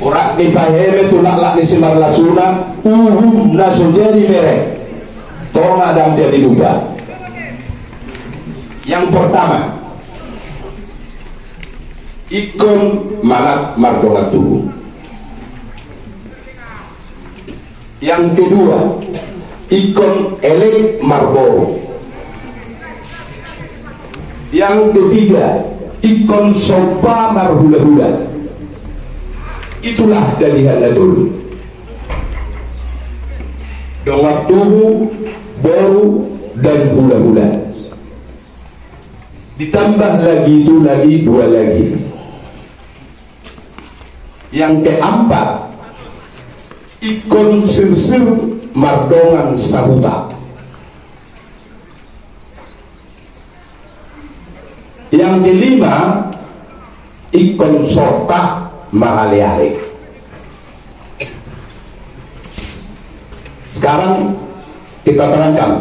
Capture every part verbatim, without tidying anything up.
Urak ni paheme tu laklak ni simarlasuna, uhum na so jadi merek. Tonga dang jadi lupa. Yang pertama, ingkon manat mardongan tubu. Yang kedua, ingkon elek marboru. Yang ketiga, ingkon somba marhulahula. Itulah dalihan na tolu. Dongan tubu, boru, dan hulahula. Ditambah lagi itu lagi dua lagi. Yang keempat, ingkon sirsir mardongan sahuta. Yang kelima, ingkon sorta maraleale. Sekarang kita terangkan,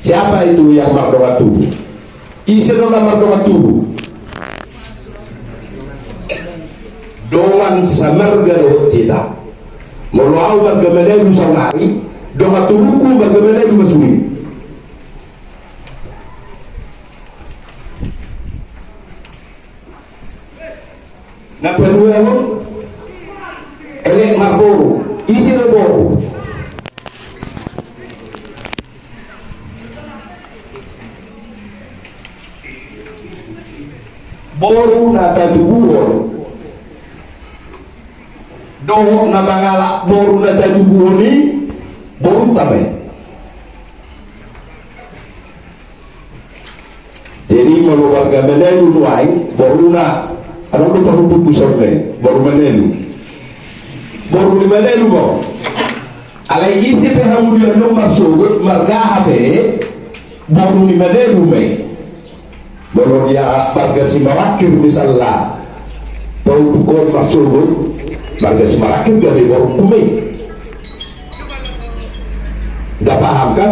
siapa itu yang mardongan tubu? Ise do na mardongan tubu? Dongan samarga dohot hita. Molo au marga Manalu saonari, dongan tubungku marga Manalu ma sude. Na paduahon, elek marboru. Ise do boru? Boru na tatubuhon dohot na mangalap boru na tatubuhon i, boru tama i. Jadi molo warga Manalu nuaeng, boruna, adong do parumputku songon i, boru Manalu. Boru ni Manalu ma. Alai ise pe hamu di annon marsogot, marga aha pe, boru ni Manalu ma i. Molo dia marga Simarangkir misalna, parumputku on marsogot, marga Simarangkir gabe borungku ma i. Udah paham kan?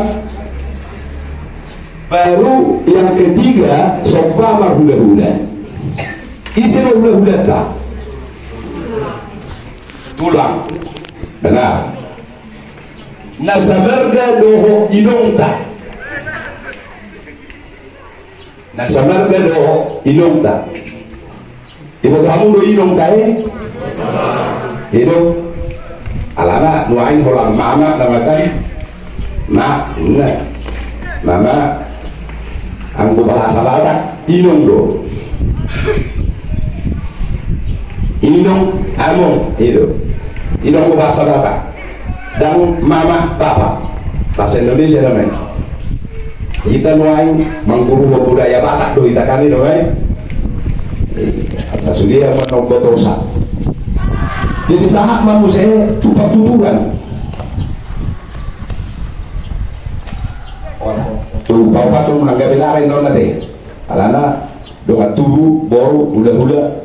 Baru yang ketiga, somba marhulahula. Ise do hulahulanta? Tulang. Benar. Na samarga dohot inongta. Na samarga dohot inongta. Iboto hamu do inong tahe? Inong. Alana nuaeng holan mama na matan. Ma, na. Mama. Anggo bahasa Batak, inong do. Inong, among, i do. Inong do bahasa Batak. Dang mama, bapa. Bahasa Indonesia namanya. Hita nuaeng mangguruhon budaya Batak do hita kan i do, eh. Asa sude ma na umbotosa. Jadi sahat ma muse tu partuturan. Tu paopat on, anggo belaran on ate. Alana dongan tubu, boru, hulahula.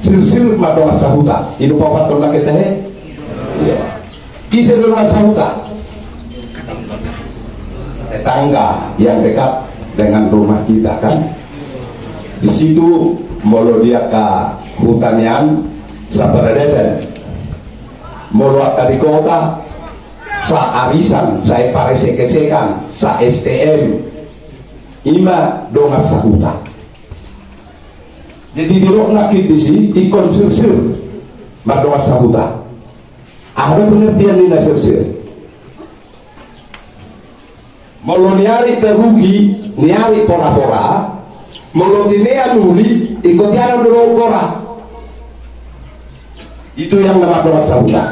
Sirsir ma dongan sahuta. I do paopat on na hita he. Iya. Ise dongan sahuta? Tetangga yang dekat dengan rumah kita kan. Di situ molo di angka huta nian saparadatan. Molo angka di kota saarisan, saeparesekesekan, sa-S T M. I ma dongan sahuta. Jadi didok nangkin disi ingkon sirsir mardongan sahuta. Aha do pengertian ni na sirsir? Molo ni ari tarugi, ni ari porapora, molo tinean uli, ingkon tinean do ro gora. Itu yang na mardongan sahuta.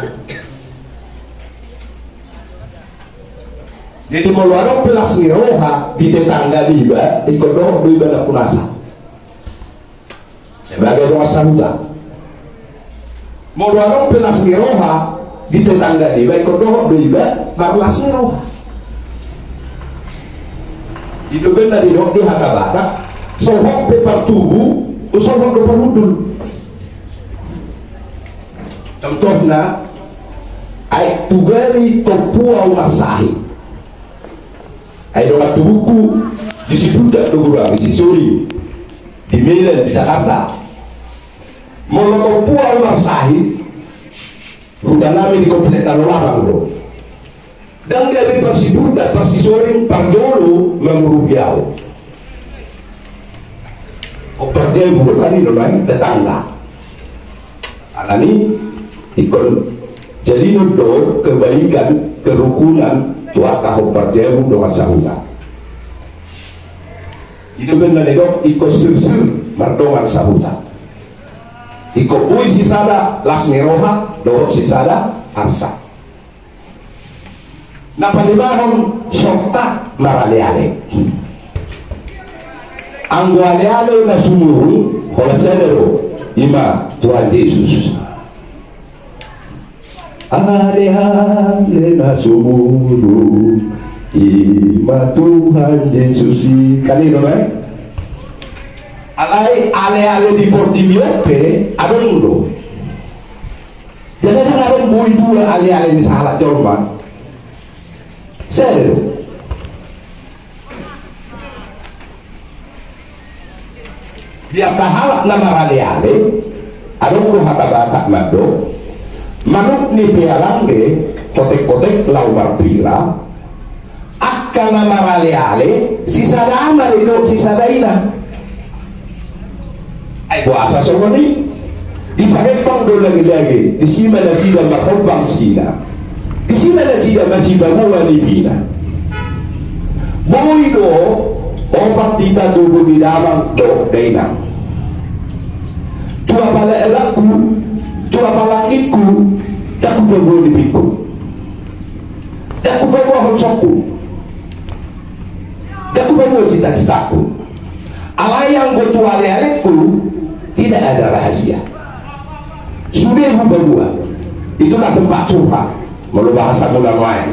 Jadi molo adong pe las ni roha di tetangga niba, ingkon dohot do iba nampunasa. Sebagai dongan sahuta. Molo adong pe las ni roha di tetangga niba, ingkon dohot do iba marlas ni roha. I do umbahen na didok di hata Batak, sohot pe partubu, sohot do parhundul. Contohna, aek Tugari tompu au marsahit. Ai dongan tubungku di Siputat do gurang, di Sisoli, di Medan, di Jakarta. Molo tompu au marsahit, Huta nami di Komplek Tanah Labang do. Ndang gabe parsipurta, parsisoring, parjolo mangurupi ahu. Hombar jabu do kan i do nai tetangga. Alani ingkon jadion do kebaikan kerukunan tu angka hombar jabu dongan sahuta. I do umbahen na nidok ingkon sirsir mardongan sahuta. Ingkon boi sisada las ni roha dohot sisada arsak. Na palimahon, sontak maraleale. Anggo aleale na sumurung, holan sada do, i ma Tuhan Jesus. Aleale na sumurung, i ma Tuhan Jesus i. Kan i do nai? Alai aleale di portibi on pe adong do. Jadi, ndang adong boi dua aleale ni sahalak jolma. Sada do. Di angka halak na maraleale, adong do hata Batak mandok, manuk ni pealangge, kotek-kotek laho marpira, angka na maraleale, sisada ama do, sisada ina. Ai boasa songon i? Dipahempang do lage-lage, disi ma nasida marhombang sina. Disi ma nasida masipaboa nipina. Boi do, opat hita tubu di damang dohot dainang. Tu apala elakku, tu apala anggingku, ndang hupaboa nipingku. Ndang hupaboa holsongku. Ndang hupaboa cita-citaku. Alai anggo tu alealengku, tidak ada rahasia. Sude hupaboa. Itulah tempat curhat. Molo bahasa mula nuaeng.